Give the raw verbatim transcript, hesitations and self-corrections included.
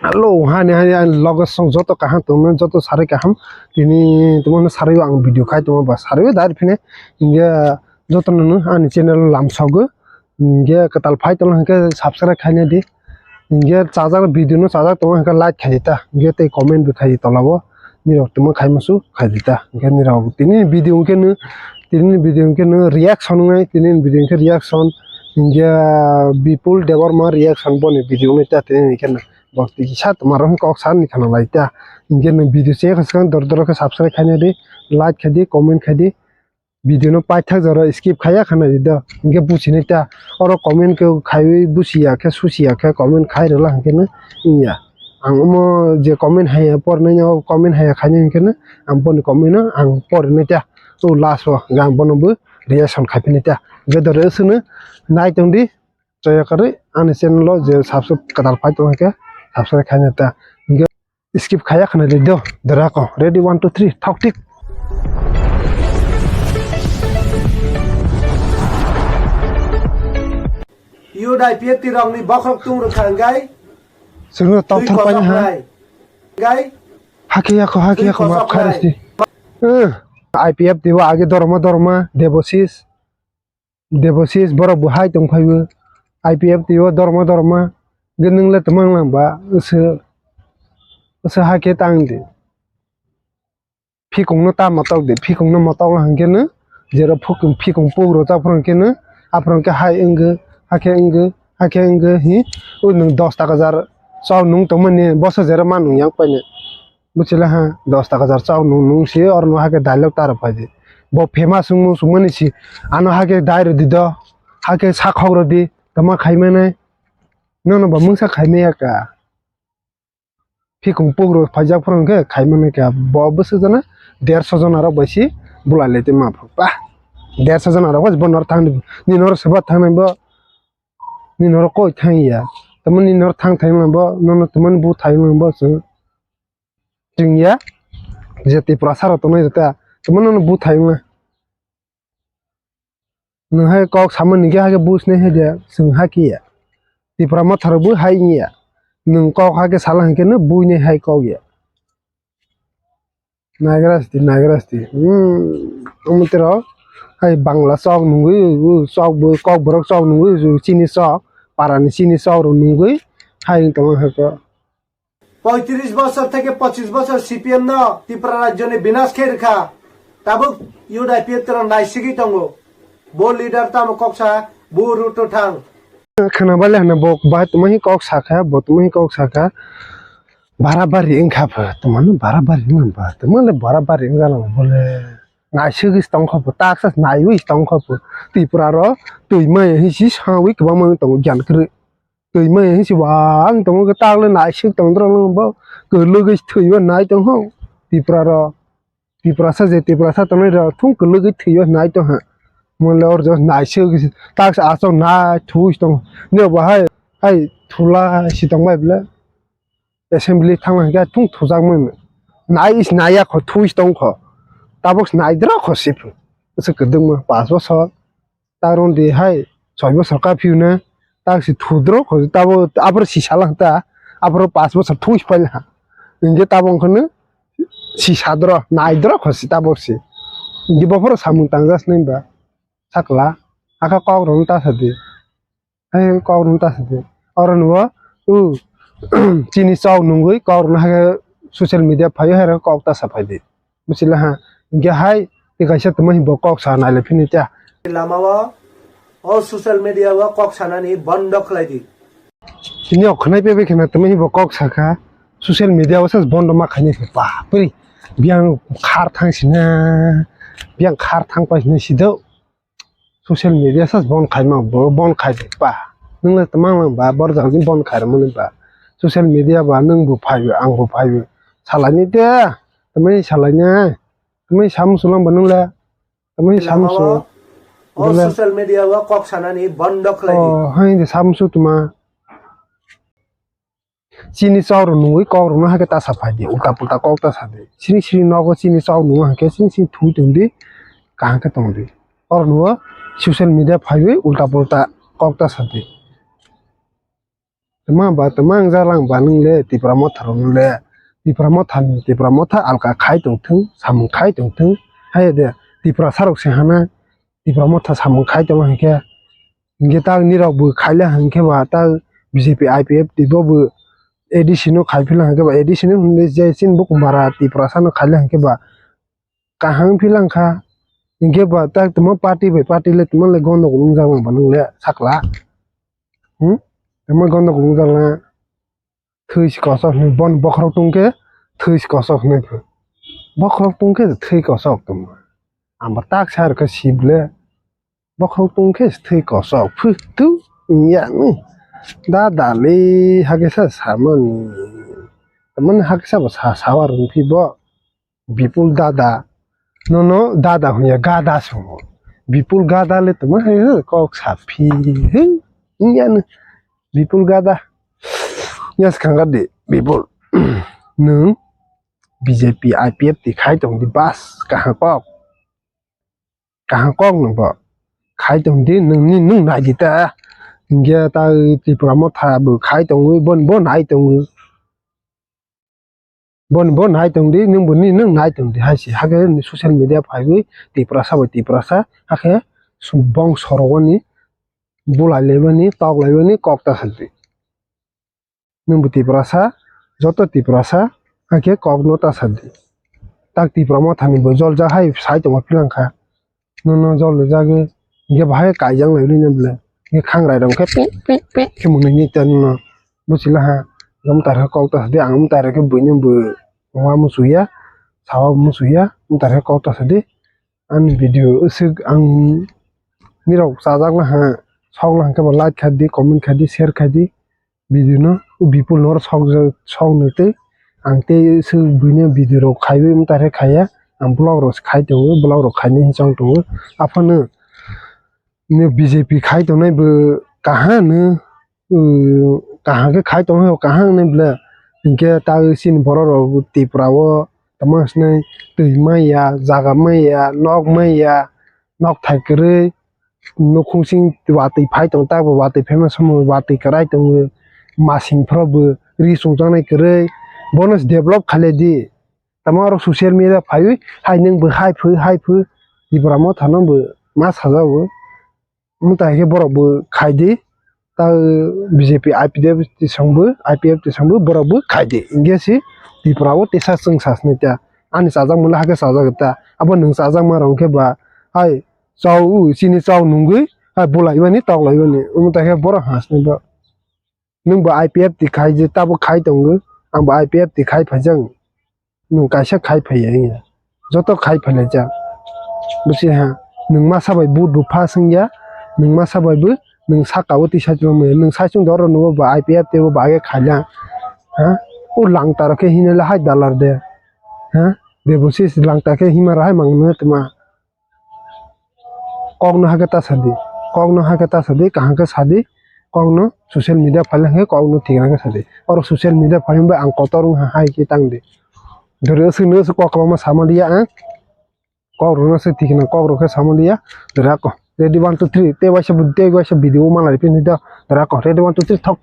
Hello, hani, hani, ani logo song joto kaham tongmani, joto sarwi kaham. Tini tongmani sarwi ang video khai tongma ba sarwi dari phine. Inge joto nunu ani channel lam sogo. Inge katal phai tong hingke subscribe khaina di. Inge chajak video no chajak tong hingke like khai ta. Inge tei comment bo khai tola bo. Nirok tongma khai musu khai di ta. Inge nirok tini video hingke no, tini video hingke no reaction ngai, tini video hingke reaction. Inge Bipul Debbarma reaction boni video ngai ta tini hingke no. Bok twi kisa tongma rok kok sa ni khana lai ta. Hingke nwng video se khe swkang dor dor khe subscribe khaina di, like khai di, comment khai di. Video no paithak jora skip khaiya khana di do. Hingke businai ta. Oro comment khe khaiwi busiya khe susiya khe comment khai rwla hingke no wngya. Ang omo je comment haiya pornai no comment haiya khaina hingke no ang boni comment no ang pornai ta. O last o ang bono bo reaction khai phini ta. Hingke dore swngno nai tong di. Chaya kwrwi ani channel o je subscribe kwtal phai tong khe subscribe khaina ta. Hingke skip khaya khana di do. Dora ko. Ready, one, two, three. Thok tik. Yudai P F T rokni bokhok tung rwkha hingkai. Sengno twi tokthor paina ha. Hingkai. Hake yako, hake twi yako, map kosok kharis nai. Di. Eh, I P F T o age dorma dorma, Debosis. Debosis borok bo hai tong phaibo, I P F T o dorma dorma, hwnkhe nwng le twmang lang ba, wswk, wswk hai khe tang di. Phikung no ta motok di, phikung no motok lang hwnkhe no, jero phukung, phikung puk rwchap phuru hwnkhe no, aphuru hwnkhe hai wngkhe, hakhe wngkhe, hakhe wngkhe, hi, o nwng dos taka jar chao nung tongmani, boso jero ma nung yang paine. Buchila ha, dos taka jar chao nung nung si, oro no hake dialogue taro phai di. Bo famous wngmo sumani si, ano hake dai rw di do, hake sakhok rw di, tama khai mane. Nono ba mungsa khai maya ka. Phikung puk rw phaijak phuru hwnkhe khai mane ka. Bo bwswk jana, derso jona rok bai si bulai lai twi ma pha. Bah, derso jona rok bai bo nor thang di, ni nor swba thang nai bo, ni nor koi thang ya. Tamo ni nor thang thang bo, nono tamo ni bu thang bo chwng. Chwng ya, je Tiprasa rok tongnai rok ta, tamo no buthai wngna. Nwng hai kok samani khe hai khe businai hai de, chwng hai khe ya. Tipra motha rok bo hai wng ya. Nwng kok hai khe sala hai khe no buinai hai kok ya. Nagrasti, nagrasti. Hmm, omo tero hai Bangla chok nungwi, u chok bo, kok borok chok nungwi, u chini chok, parani chini chok rok nungwi hai wng tongma hai khe. Poitris bosor theke pochis bosor C P M no Tripura rajyo ni binas khe rwkha. Tabuk U D I P F tero naisigwi tongo. Bo leader tamo koksa, bo route o thang. Khwna bale hwna bo bahai tongma hi kok sakha, bo tongma hi kok sakha. Bara bari wngkha pha, tongmano bara bari wngkha pha, tongmano bara bari wngkha lang bole. Naisugwi tongkha pha, taksa naiwi tongkha pha. Tripura ro twi maya hi si sawi kwbangma wng tongo gyan kwrwi. Twi maya hinsi wang tongo khe takle naisik tongdrok no bo kwlwgwi thwiwi nai tongkho Tripura rok. Tiprasa je Tiprasa tongnai rok thung kwlwgwi thwiwi nai tongkha. Mole orjo naisik taksa asok nai thuwi tong. Nio bo hai hai thula si tongbai bwle. Assembly thangma hinkhe thung thujakmano. Nai is naiya kho thuwi tongkho. Tabuk naidrok kho siphu. Bwswk kwdwkma pas bosor. Taron di hai soi bosor kaphiuna tak si thudro kho tabo abro si sala ta abro pas bosor thui paila ha. Inge tabo khone si sadro naidro kho si tabo si. Inge boforo samung tangjas nai ba sakla aka kok rong ta sadi. Hai kok rong ta sadi. Oro nubo u chini chok nungwi kok rong ha social media phaio hai kok ta sa phai di. Bwsila ha, hingke hai, tei kaisa tongma hinbo kok sa nailai phini ta. Lama o, o social media o kok sanani bondo khlai di. Tini o khwnai pebe khena tongma hinbo kok sakha, social media o sas bondo ma khaini khe pa, puri, biyang khar thang sina, biyang khar thang pa sina sido. Social media sas bon khaima bo bon khai di pa. Nwng le tamang lang ba bor jang jin bon khai rwmani ba. Social media ba nwng bo phai bo ang bo phai bo. Salai ni de. Tamai salai ni. Tamai samu sulang ba nwng le. Tamai samu su. O social media o kok sanani bondo khlai di. O hai de samu su tuma. Chini chok rok nungwi kok rok no hai khe ta sa phai di, ulta pulta kok ta sa di. Chini chini nogo chini chok nungo hai khe chini chini thui tong di, kaham khe tong di. Oro nugo social media phaiwi ulta pulta kok ta sa di. Tama ba tama ang jalang ba nung le Tipra Motha rok nung le. Tipra Motha ni Tipra Motha alka khai tong thung, samung khai tong thung. Hai de Tipra sarok se hana Tipra Motha samung khai tong hingke. Hingke ta nirok bo khaile hingke ba ta B J P I P F T bo bo A D C no khai phila hingke ba A D C no hingke je sin bo kumbara Tipra sano khaile hingke ba kaham philang kha. Hingke ba ta tamo party bai party le tamo le gondogol wngjak nang ba nung le sakla. Hmm? Tamo gondogol wngjak na. Thwi si kosok hinwi bon bokhorok tongkhe thwi si kosok hinwi phu. Bokhorok tongkhe thwi kosok tongma. Amba tak sa rwkhe sibole. Bokhorok tongkhe thwi kosok phu tu ya ni. Da dali hake sa samani. Tamani hake sa ba sa sawa rwngphi bo. Bipul dada. Nono dada hunya gada sungo. Bipul gada le tama hai hai kok saphi. Hinya ni. Bipul gada. Nya skanga de Bipul. Nung B J P I P F T khai tong di bas kahang kok. Kahang kok nung bo. Khai tong di nung ni nung nai di ta. Hingke ta Tripura Motha bo khai tong bo bo nai tong. Bon bo nai tong di, nung bo ni nung nai tong di hai se. Hakhe ni social media phaiwi Tiprasa bai Tiprasa, hakhe su-, bong sorogoni bulai laibani, tok laibani, kok ta sa di. Nung bo Tiprasa, joto Tiprasa, hakhe kok no ta sa di. Tak Tipra Mothani bo joljak hai sai tongma philang kha. Nono jol rijagwi, hingke bahai kaijak lai rwino bwle. Hingke khangrai rok khe pek, pek, pek khe mwnwi ni ta nono. Bwswla ha, mtai rok kok ta sadi, ang mtai rok khe buino bo ma musuya, sawa musuya, mtai rok kok ta sadi. Ani video aswk ang nirok chajak laha, sok laha khe bo like kha di, comment kha di, share kha di. Video no Bipul no sok, sok nwi tei ang tei se buino video rok khaiwi mtai khe khaiya, ang vlog rok se khai tongo, vlog rok khainai hinwi chong tongo. Aphano ni B J P khai tongnai bo kaham no, uh, kaham khe khai tongnai bo kaham hinwi bwle. Hinkhe ta chini borok rok Tripura o tamo sinai twi manya, jaga manya, nok manya, nok thai kwrwi, nukhung sing watwi phai tongo, tabo watwi phaima somo watwi kwrai tongo, masing phoro bo ri chungjaknai kwrwi, bono se develop khailai di. Tamo oro social media phaiwi hai nwng bo hai phu, hai phu, Tipra Mothano bo ma sajago. Omo tai khe borok bo khai di, ta B J P I P F T song bo, I P F T song bo borok bo khai di. Hinkhe se Tripura o tesa chwng sa sinai ta. Ani chajakmani hakhe chajak ta. Abo nwng chajakma rok khe ba hai chao, chini chao nungwi, hai bulai mani, tok lai mani. Omo tai khe borok ha sinai ba. Nwng bo I P F T khai je, tabo khai tongo, ang bo I P F T khai phaijak. Nwng kaisa khai phaiya wngya. Joto khai phailaijak. Bwswi ha, nwng masa bai vote bo pass wngya, nwng masa bai bo nwng saka o tisa tongmani, nwng saichung doro nungbo ba I P F T bo bagwi khaina. Ha? O langta rok khe hino le hai dalar de. Ha? Debosis langta khe hima rw hai mangno tma. Kokno hakhe ta sadi, kokno hakhe ta sadi, kaham khe sadi, kokno social media phaile hwnkhe kokno thikna khe sadi. Oro social media phaimani bai ang kotor wngha hai khe tang di. Dori aswk no aswk kok kwbangma sama liya ang. Kok rokno aswk thikna kok rok khe sama liya. Dori ako ready one two three, tei waisa, tei waisa video o malai phini do. Dori ako ready one two three thok.